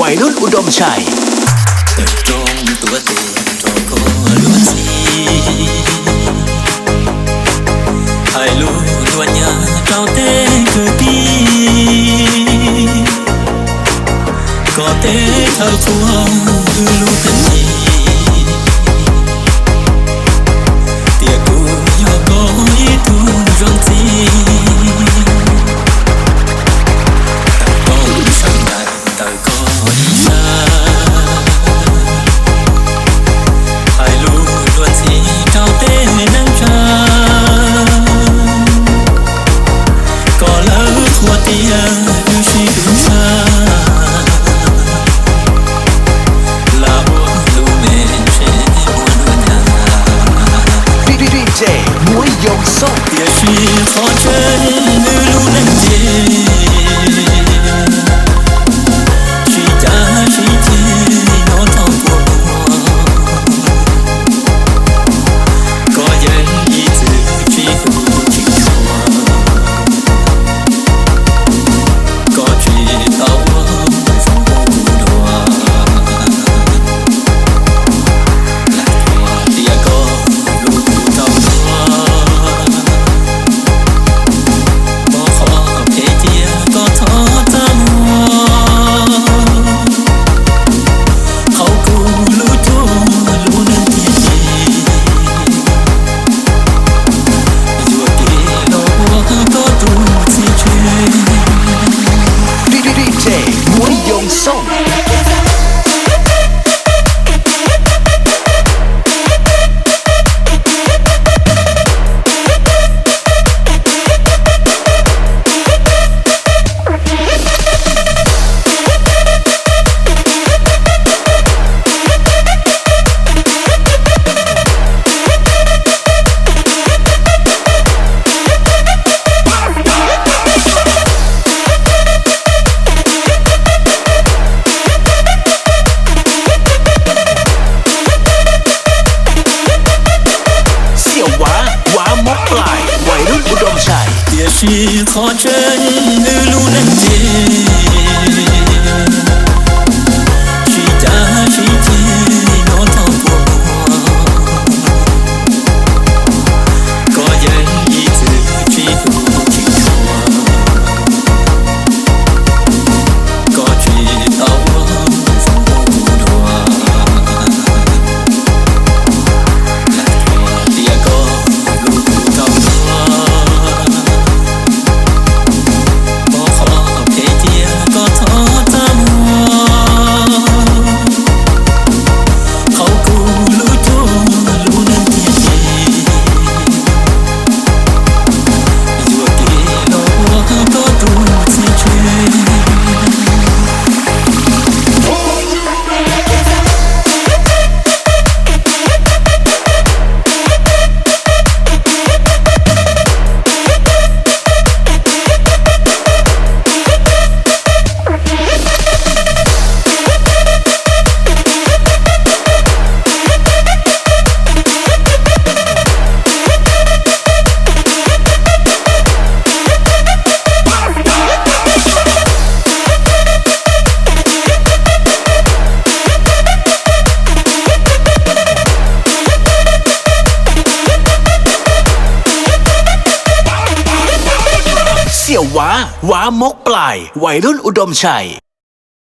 Vaiv Lub Us Doo Tshais. Tawm rooj tuav tes rau koj lub txim, hais lus luag nyab rau tej kwv tij, kom tej thawj qhua wb lub neej tiv, tias kuv yog koj ib tug zoo txiv. Tawm rooj sawv daws ntawm koj ib sab, hais lus luag ntxhi rau tej neej tsa, kom lawv qhuas tias wb sib tw tshaj, lam ua lub me ntsej muag luag nyab. D J Muab Yoo Xoob. Tiam sis qhov tseeb wb lub neej ces sib cav sib ceg nyob rau puag ntua, koj yeej ib txwm tsis hlub tsis tshua, koj tsis tau ua zoo rau kuv dua. Lam qhuas tias koj hlub kuv tau ntxhua, muaj qhov phem cia koj txhob txaj muag, qhauv kuv lub cuab lub neej tiag ces yuam kev los ua koj tus txiv tseg. D J Muab Yoo Xoob. Xiaum Vav, Vav Mob Plais, Vaiv Lub Us Doo Tshais. Tiam sis qhov tseeb wb lub neej ces sib cav sib ceg nyob rau puag ntua, koj yeej ib txwm tsis hlub tsis tshua, koj tsis tau ua zoo rau kuv dua. Lam qhuas tias koj hlub kuv tau ntxhua, muaj qhov phem cia koj txhob txaj muag, qhauv kuv lub cuab lub neej tiag ces yuam kev los ua koj tus txiv tseg. Xiaum Vav, Vav Mob Plais, Vaiv Lub Us Doo Tshais.